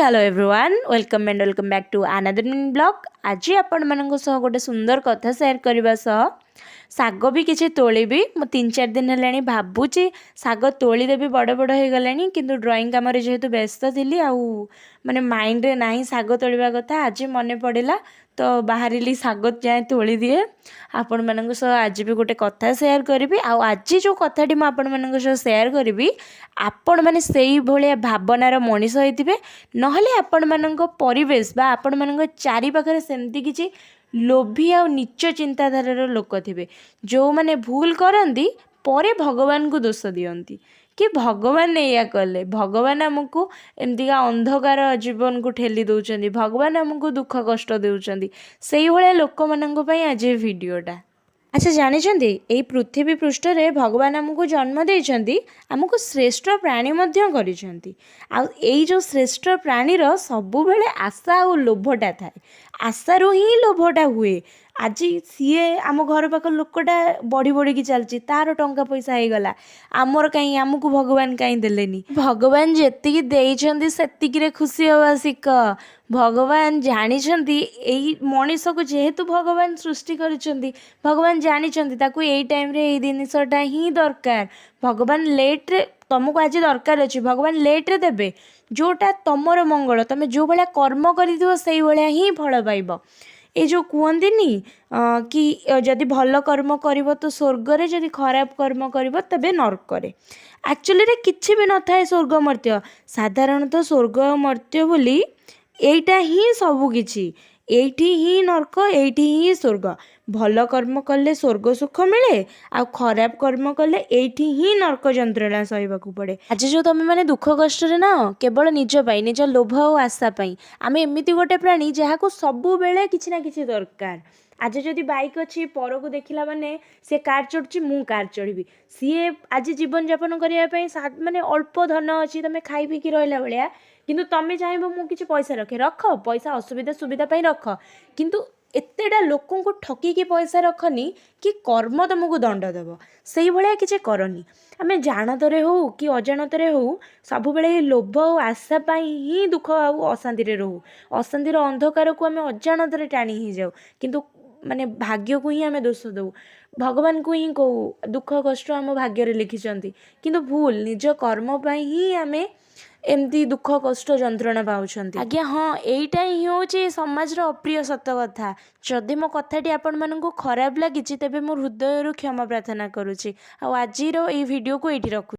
Hello everyone, welcome and welcome back to another mini vlog. ଆଜି ଆପଣମାନଙ୍କ ସହ ଗୋଟେ ସୁନ୍ଦର କଥା ସେୟାର କରିବା ସହ ଶାଗ ବି କିଛି ତୋଳିବି। ମୁଁ 3-4 ଦିନ ହେଲାଣି ଭାବୁଛି ଶାଗ ତୋଳିଦେବି, ବଡ଼ ବଡ଼ ହେଇଗଲାଣି। କିନ୍ତୁ ଡ୍ରଇଂ କାମରେ ଯେହେତୁ ବ୍ୟସ୍ତ ଥିଲି ଆଉ ମାନେ ମାଇଣ୍ଡରେ ନାହିଁ ଶାଗ ତୋଳିବା କଥା। ଆଜି ମନେ ପଡ଼ିଲା ତ ବାହାରିଲି ଶାଗ ଯାଏଁ ତୋଳିଦିଏ। ଆପଣମାନଙ୍କ ସହ ଆଜି ବି ଗୋଟେ କଥା ସେୟାର କରିବି। ଆଉ ଆଜି ଯେଉଁ କଥାଟି ମୁଁ ଆପଣମାନଙ୍କ ସହ ସେୟାର କରିବି, ଆପଣମାନେ ସେଇଭଳିଆ ଭାବନାର ମଣିଷ ହେଇଥିବେ, ନହେଲେ ଆପଣମାନଙ୍କ ପରିବେଶ ବା ଆପଣମାନଙ୍କ ଚାରିପାଖରେ ସେମିତି କିଛି ଲୋଭି ଆଉ ନୀଚ ଚିନ୍ତାଧାରାର ଲୋକ ଥିବେ, ଯେଉଁମାନେ ଭୁଲ କରନ୍ତି, ପରେ ଭଗବାନଙ୍କୁ ଦୋଷ ଦିଅନ୍ତି କି ଭଗବାନ ଏଇଆ କଲେ, ଭଗବାନ ଆମକୁ ଏମିତିକା ଅନ୍ଧକାର ଜୀବନକୁ ଠେଲି ଦେଉଛନ୍ତି, ଭଗବାନ ଆମକୁ ଦୁଃଖ କଷ୍ଟ ଦେଉଛନ୍ତି। ସେଇଭଳିଆ ଲୋକମାନଙ୍କ ପାଇଁ ଆଜି ଏ ଭିଡ଼ିଓଟା। ଆଚ୍ଛା ଜାଣିଛନ୍ତି, ଏଇ ପୃଥିବୀ ପୃଷ୍ଠରେ ଭଗବାନ ଆମକୁ ଜନ୍ମ ଦେଇଛନ୍ତି, ଆମକୁ ଶ୍ରେଷ୍ଠ ପ୍ରାଣୀ ମଧ୍ୟ କରିଛନ୍ତି। ଆଉ ଏଇ ଯେଉଁ ଶ୍ରେଷ୍ଠ ପ୍ରାଣୀର ସବୁବେଳେ ଆଶା ଆଉ ଲୋଭଟା ଥାଏ। ଆଶାରୁ ହିଁ ଲୋଭଟା ହୁଏ। ଆଜି ସିଏ ଆମ ଘର ପାଖ ଲୋକଟା ବଢ଼ି ବଢ଼ିକି ଚାଲିଛି, ତାର ଟଙ୍କା ପଇସା ହେଇଗଲା, ଆମର କାହିଁ? ଆମକୁ ଭଗବାନ କାହିଁ ଦେଲେନି? ଭଗବାନ ଯେତିକି ଦେଇଛନ୍ତି, ସେତିକିରେ ଖୁସି ହେବା ଶିଖ। ଭଗବାନ ଜାଣିଛନ୍ତି, ଏଇ ମଣିଷକୁ ଯେହେତୁ ଭଗବାନ ସୃଷ୍ଟି କରିଛନ୍ତି, ଭଗବାନ ଜାଣିଛନ୍ତି ତାକୁ ଏଇ ଟାଇମ୍ରେ ଏଇ ଜିନିଷଟା ହିଁ ଦରକାର। ଭଗବାନ ଲେଟ୍ରେ, ତମକୁ ଆଜି ଦରକାର ଅଛି, ଭଗବାନ ଲେଟ୍ରେ ଦେବେ। ଯେଉଁଟା ତମର ମଙ୍ଗଳ, ତମେ ଯେଉଁ ଭଳିଆ କର୍ମ କରିଥିବ, ସେଇଭଳିଆ ହିଁ ଫଳ ପାଇବ। ଏଇ ଯେଉଁ କୁହନ୍ତିନି କି ଯଦି ଭଲ କର୍ମ କରିବ ତ ସ୍ୱର୍ଗରେ, ଯଦି ଖରାପ କର୍ମ କରିବ ତେବେ ନର୍କରେ। ଆକ୍ଚୁଆଲିରେ କିଛି ବି ନଥାଏ ସ୍ୱର୍ଗ ମର୍ତ୍ତ୍ୟ। ସାଧାରଣତଃ ସ୍ୱର୍ଗ ଆଉ ମର୍ତ୍ତ୍ୟ ବୋଲି ଏଇଟା ହିଁ ସବୁ କିଛି। ଏଇଠି ହିଁ ନର୍କ, ଏଇଠି ହିଁ ସ୍ୱର୍ଗ। ଭଲ କର୍ମ କଲେ ସ୍ୱର୍ଗ ସୁଖ ମିଳେ ଆଉ ଖରାପ କର୍ମ କଲେ ଏଇଠି ହିଁ ନର୍କ ଯନ୍ତ୍ରଣା ସହିବାକୁ ପଡ଼େ। ଆଜି ଯେଉଁ ତମେ ମାନେ ଦୁଃଖ କଷ୍ଟରେ ନା, କେବଳ ନିଜ ପାଇଁ, ନିଜ ଲୋଭ ଆଉ ଆଶା ପାଇଁ। ଆମେ ଏମିତି ଗୋଟେ ପ୍ରାଣୀ ଯାହାକୁ ସବୁବେଳେ କିଛି ନା କିଛି ଦରକାର। ଆଜି ଯଦି ବାଇକ୍ ଅଛି, ପରକୁ ଦେଖିଲା ମାନେ ସେ କାର୍ ଚଢ଼ୁଛି, ମୁଁ କାର୍ ଚଢ଼ିବି। ସିଏ ଆଜି ଜୀବନଯାପନ କରିବା ପାଇଁ ମାନେ ଅଳ୍ପ ଧନ ଅଛି, ତମେ ଖାଇ ପିଇକି ରହିଲା ଭଳିଆ, କିନ୍ତୁ ତମେ ଚାହିଁବ ମୁଁ କିଛି ପଇସା ରଖେ। ରଖ ପଇସା, ଅସୁବିଧା ସୁବିଧା ପାଇଁ ରଖ, କିନ୍ତୁ ଏତେଟା ଲୋକଙ୍କୁ ଠକିକି ପଇସା ରଖନି କି କର୍ମ ତମକୁ ଦଣ୍ଡ ଦେବ। ସେଇଭଳିଆ କିଛି କରନି। ଆମେ ଜାଣତରେ ହଉ କି ଅଜାଣତରେ ହଉ, ସବୁବେଳେ ଏଇ ଲୋଭ ଆଉ ଆଶା ପାଇଁ ହିଁ ଦୁଃଖ ଆଉ ଅଶାନ୍ତିରେ ରହୁ। ଅଶାନ୍ତିର ଅନ୍ଧକାରକୁ ଆମେ ଅଜାଣତରେ ଟାଣି ହେଇଯାଉ, କିନ୍ତୁ ମାନେ ଭାଗ୍ୟକୁ ହିଁ ଆମେ ଦୋଷ ଦେଉ, ଭଗବାନଙ୍କୁ ହିଁ କହୁ ଦୁଃଖ କଷ୍ଟ ଆମ ଭାଗ୍ୟରେ ଲେଖିଛନ୍ତି। କିନ୍ତୁ ଭୁଲ, ନିଜ କର୍ମ ପାଇଁ ହିଁ ଆମେ ଏମିତି ଦୁଃଖ କଷ୍ଟ ଯନ୍ତ୍ରଣା ପାଉଛନ୍ତି। ଆଜ୍ଞା ହଁ, ଏଇଟା ହିଁ ହେଉଛି ସମାଜର ଅପ୍ରିୟ ସତ କଥା। ଯଦି ମୋ କଥାଟି ଆପଣମାନଙ୍କୁ ଖରାପ ଲାଗିଛି, ତେବେ ମୁଁ ହୃଦୟରୁ କ୍ଷମା ପ୍ରାର୍ଥନା କରୁଛି ଆଉ ଆଜିର ଏଇ ଭିଡ଼ିଓକୁ ଏଇଠି ରଖୁଛି।